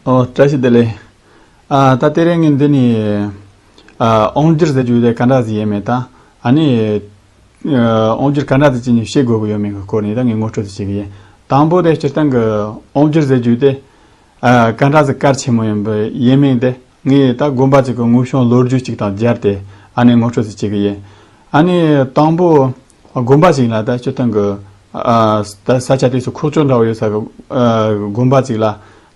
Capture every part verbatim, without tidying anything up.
ཨོ། བཀྲ་ཤིས་བདེ་ལེགས། ཨ། ད་དེ་རིང་ངས་འདི་ནས། ཨ། དབང་སྒྱུར་ཟེར་རྒྱུ་དེ་ག་འདྲ་ཟིག་ཡིན་མིན་དང་། ཨ་ནི། ཨ། དབང་སྒྱུར་ག་འདྲ་ཟིག་བྱས་ནས་བྱེད་དགོས་ཀྱི་ཡོད་མེད་ཀྱི་སྐོར་ནས་ད་ངས་ངོ་སྤྲོད་ཟིག་བྱེད་ཀྱི་ཡིན། དང་པོ་དེ་སྤྱིར་བཏང་གི་དབང་སྒྱུར་ཟེར་རྒྱུ་དེ། ཨ། ག་འདྲ་ཟིག་གལ་ཆེན་མོ་ཡིན་པ་ཡིན་མིན་དེ། ངས་ད་དགོན་པ་གཅིག་གི་དངོས་བྱུང་ལོ་རྒྱུས་གཅིག་དང་སྦྱར་ཏེ། ཨ་ནི་ངོ་སྤྲོད་ཟིག་བྱེད་ཀྱི་ཡིན། ཨ་ནི་དང་པོ། དགོན་པ་ཞིག་ལ་ད་སྤྱིར་བཏང་གི། ཨ། ད་ས་ཆ་དེ་ཚོ་ཁོག་ལྕོག་འདྲ་བོ་ཡོད་ས་གི། ཨ། དགོན་པ་ཅིག་ལ།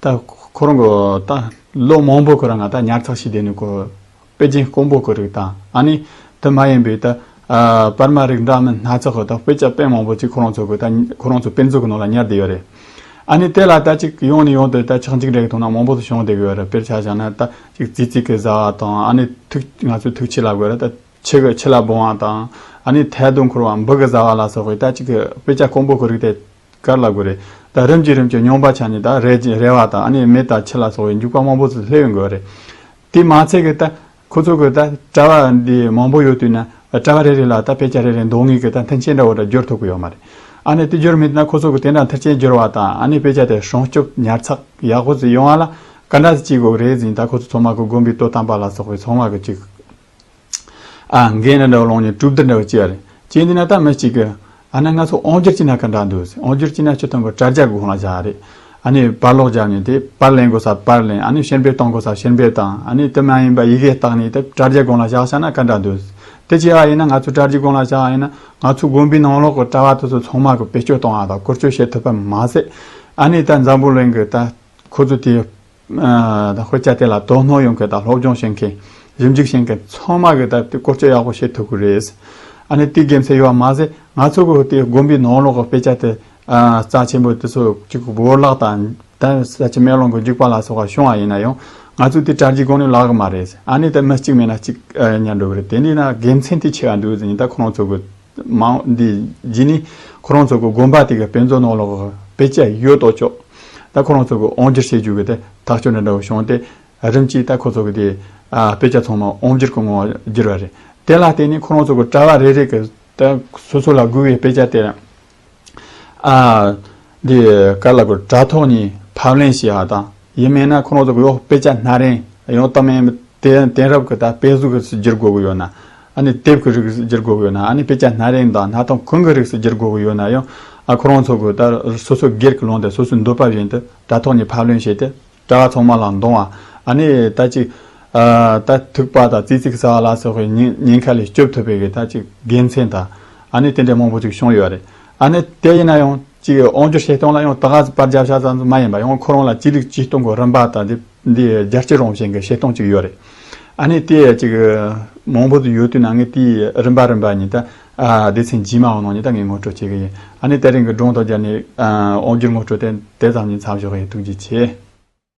ད་ཁོ་རང་གི་ད་ལོ་མང་པོ་ཁོ་རང་ང་ད་ཉར་ཚགས་བྱས་བསྡད་ནས་ཁོ། དཔེ་རྒྱན་དཀོན་པོ་གི་རིགས་དང་། ཨ་ནི་དེ་མ་ཡིན་པའི་ད། ཨ། པར་མ་རིགས་འདྲ་མིན་སྣ་ཚོགས་ཀྱི་ད་དཔེ་ཆ་དཔེ་མང་པོ་ཅིག་ཁོ་རང་ཚོ་གི་ད་ཁོ་རང་ཚོ་དཔེ་མཛོད་གི་ནང་ལ་ཉར་བསྡད་ཡོད་རེད། ཨ་ནི་དེ་ལ་ད་ཅིག་ཡོང་ནས་ཡོང་དུ་ད་ཆག་འཇིག་འདྲ་གི་ཐོག་ན་མང་པོ་ཞིག་བྱུང་བསྡད་གི་ཡོད་རེད། དཔེར་ཆ་བཞག་ན་ད་ཅིག་རྩེ་གཅིག་གི་བཟའ་བ་དང་། ཨ་ནི་ཐུག་ང་ཚོའི་ཐུག་ཆུ་ལ་དགོས་རེད། ད། ཆུ་གི་ཆུ་ལ་སྦང་བ་དང་། ཨ་ནི་ཐལ་རྡུལ་འཁོར་བ། འབུ་གི་བཟའ་བ་ལ་སོགས་པའི་ད་ཅིག་གི་དཔེ་ཆ་དཀོན་པོ་གི་རིགས་དེ་ག་རེ་ལབ་དགོས་རེད། ད་རིམ་གྱིས་རིམ་གྱིས་རྙོག་པ་ཆགས་ནས་ད་རལ་གྱི་རལ་བ་དང་། ཨ་ནི་མེ་དང་ཆུ་ལ་སོགས་པའི་འཇིགས་པ་མང་པོ་ཞིག་སླེབས་ཡོང་གི་རེད། དེ་མ་ཚད་གི་ད་ཁོ་ཚོ་གི་ད་དྲ་བ་འདི་མང་པོ་ཡོད་དུས་ན། དྲ་བ་རེ་རེ་ལ་ད་དཔེ་ཆ་རེ་རེ་འདོན་དངོས་གི་ད་མཐུན་རྐྱེན་འདྲ་བོ་ད་སྦྱོར་ཐུབ་གི་ཡོད་མ་རེད། ཨ་ནི་དེ་སྦྱོར་མེད་ན་ཁོ་ཚོ་གི་དེ་འདྲ་མཐུན་རྐྱེན་སྦྱོར་བ་དང་། ཨ་ནི་དཔེ་ཆ་དེ་སྲུང་སྐྱོབ་ཉར་ཚགས་ཡག་པོ་ཞིག་ཡོང་བ་ལ་ག་འདྲ་ཞིག་བྱེད་དགོས་རེད་ཟེར་ན། ད་ཁོ་ཚོ་ཚང་མ་གི་དགོན་པའི་དོ་དམ་པ་ལ་སོགས་པའི་ཚང་མ་གི་ཅིག་ཨ། འགན་འདྲ་འདྲ་བོ་བླངས་ནས་གྲོས་བསྡུར་འདྲ་བོ་བྱས་པ་རེད། བྱས་འདི་ན་ད་མི་གཅིག་གིས། ཨ་ནི་ང་ཚོ་དབང་སྒྱུར་བྱས་ན་ག་འདྲ་འདུག་ཟེར། དབང་སྒྱུར་བྱས་ན་སྤྱིར་བཏང་གི་དྲ་རྒྱ་གི་སྒང་ལ་བཞག་རེད། ཨ་ནི་པར་ཀློག་རྒྱབ་ནས་དེ་པར་ལེན་དགོས་ས་པར་ལེན། ཨ་ནི་ཕྱིར་འབུལ་གཏོང་དགོས་ས་ཕྱིར་འབུལ་བཏང་། ཨ་ནི་དེ་མ་ཡིན་པ་ཡི་གེ་བཏགས་ནས་དེ་དྲ་རྒྱ་སྒང་ལ་བཞག་བཞག་ན་ག་འདྲ་འདུག་ཟེར། དེ་བྱས་པ་ཡིན་ན། ང་ཚོ་དྲ་རྒྱའི་སྒང་ལ་བཞག་པ་ཡིན་ན། ང་ཚོ་དགོན་པའི་ནང་ལོགས་གི་དྲ་བ་དེ་ཚོ་ཚང་མ་གི་བེད་སྤྱོད་གཏོང་བ་དང་བཀོལ་སྤྱོད་བྱེད་ཐུབ་པ་མ་ཟད། ཨ་ནི་ད་འཛམ་བུ་གླིང་གི་ད་ཁོ་ཚོ་དེ། ཨ། ད་དཔེ་ཆ་དེ་ལ་དོ་སྣང་ཡོང་མཁན་དང་སློབ་སྦྱོང་བྱེད་མཁན། ཞིབ་འཇུག་བྱེད་མཁན་ཚང་མ་གིས་ད་དེ་བཀོལ་སྤྱོད་ཡག་པོ་བྱེད་ཐུབ་ཀྱི་རེད། ཨ་ནི་དེའི་དགེ་མཚན་ཡོད་པ་མ་ཟད། ང་ཚོ་གི་དེ་དགོན་པའི་ནང་ལོགས་ཀྱི་དཔེ་ཆ་དེ། ཨ། རྩ་ཆེན་པོ་དེ་ཚོ་གཅིག་བོར་བརླག་དང་། ད་ས་ཆུ་མེ་རླུང་གི་འཇིགས་པ་ལ་སོགས་པ་བྱུང་བ་ཡིན་ན་ཡང་། ང་ཚོས་དེ་དྲ་རྒྱའི་སྒང་ནས་བརླག་གི་མ་རེད། ཨ་ནི་ད་མི་གཅིག་མེད་ན་གཅིག་ཨ། ཉར་འགྲོ་གི་རེད། དེ་འདྲ་ན་དགེ་མཚན་དེ་ཆེ་བ་འདུག་ཟེར་ནས། ད་ཁོ་རང་ཚོ་གི་མང་འདི་རྗེས་ནས་ཁོ་རང་ཚོ་གི་དགོན་པ་དེ་གི་དཔེ་མཛོད་ནང་ལོགས་གི་དཔེ་ཆ་ཡོད་དོ་ཅོག་ད་ཁོ་རང་ཚོ་གི་དབང་སྒྱུར་བྱེད་རྒྱུ་གི་དེ་ཐག་གཅོད་འདྲ་འདྲ་བོ་བྱུང་སྟེ། རིམ་གྱིས་ད་ཁོ་ཚོ་གི་དེ། ཨ། དཔེ་ཆ་ཚང་མ་དབང་སྒྱུར་གི་ངོ་བོ་བསྒྱུར་བ་རེད། དེ་ལ་བརྟེན་ནས་ཁོ་རང་ཚོ་གི་དྲ་བ་རེ་རེ་གི་ད་སོ་སོ་ལ་དགོས་པའི་དཔེ་ཆ་དེ། ཨ། འདི་ག་ལ་གོ་དྲ་ཐོག་ནས་ཕབ་ལེན་བྱེད་ཡ་དང་། ཡིན་མིན་ན་ཁོ་རང་ཚོ་གི་ཡང་དཔེ་ཆ་སྣ་རིང་ཡང་། ད་མིན་དེ་དེང་རབས་ཀྱི་ད་དཔེ་གཟུགས་ཀྱི་སུ་བསྒྱུར་དགོས་ཀྱི་ཡོད་ན། ཨ་ནི་དེབ་ཀྱི་རིགས་སུ་བསྒྱུར་དགོས་ཀྱི་ཡོད་ན། ཨ་ནི་དཔེ་ཆ་སྣ་རིང་དང་སྣ་ཐང་ཀུན་གྱི་རིགས་སུ་བསྒྱུར་དགོས་ཀྱི་ཡོད་ན་ཡང་། ཨ། ཁོ་རང་ཚོ་གི་ད་སོ་སོ་སྒེར་གྱི་ལུང་དང་སོ་སོའི་འདོད་པ་བཞིན་དུ་དྲ་ཐོག་ནས་ཕབ་ལེན་བྱས་ཏེ། དྲ་བ་ཚང་མ་ལ་འདོན་པ། ཨ་ནི་ད་ཅིག་ཨ། ད་ཐིགས་པ་དང་ཙི་ཙི་གི་ཟ་བ་ལ་སོགས་པའི་ཉེན་ཉེན་ཁ་ལས་སྐྱོབ་ཐུབ་པའི་གི་ད་ཅིག་དགེ་མཚན་དང་། ཨ་ནི་དེ་འདྲའི་མང་པོ་ཅིག་བྱུང་ཡོད་རེད། ཨ་ནི་དེ་ཡིན་ན་ཡང་ཅིག་དབང་སྒྱུར་བྱེད་སྟངས་ལ་ཡང་ད་ག་ཟེ་པར་རྒྱབ་བཞག་ཙམ་མ་ཡིན་པ། ཡང་ཁོ་རང་ལ་ཅི་རིགས་ཅི་གཏོང་གི་རིམ་པ་དང་། འདི་འདི་རྒྱལ་སྤྱི་རང་བཞིན་གི་བྱེད་སྟངས་ཅིག་ཡོད་རེད། ཨ་ནི་དེ་ཅིག་མང་པོ་ཡོད་དུས་ན་ངས་དེའི་རིམ་པ་རིམ་པ་ཉིད་ད། ཨ། སྡེ་ཚན་རྗེས་མ་འོང་ནང་ཉིད་ད་ངས་ངོ་སྤྲོད་བྱེད་གི་ཡིན། ཨ་ནི་དེ་རིང་གི་སྒྲུང་དང་སྦྱར་ནས། ཨ། དབང་སྒྱུར་ངོ་སྤྲོད་དེ་དེ་ཙམ་ཉིད་མཚམས་འཇོག་གི་ཡིན། ཐུགས་རྗེ་ཆེ།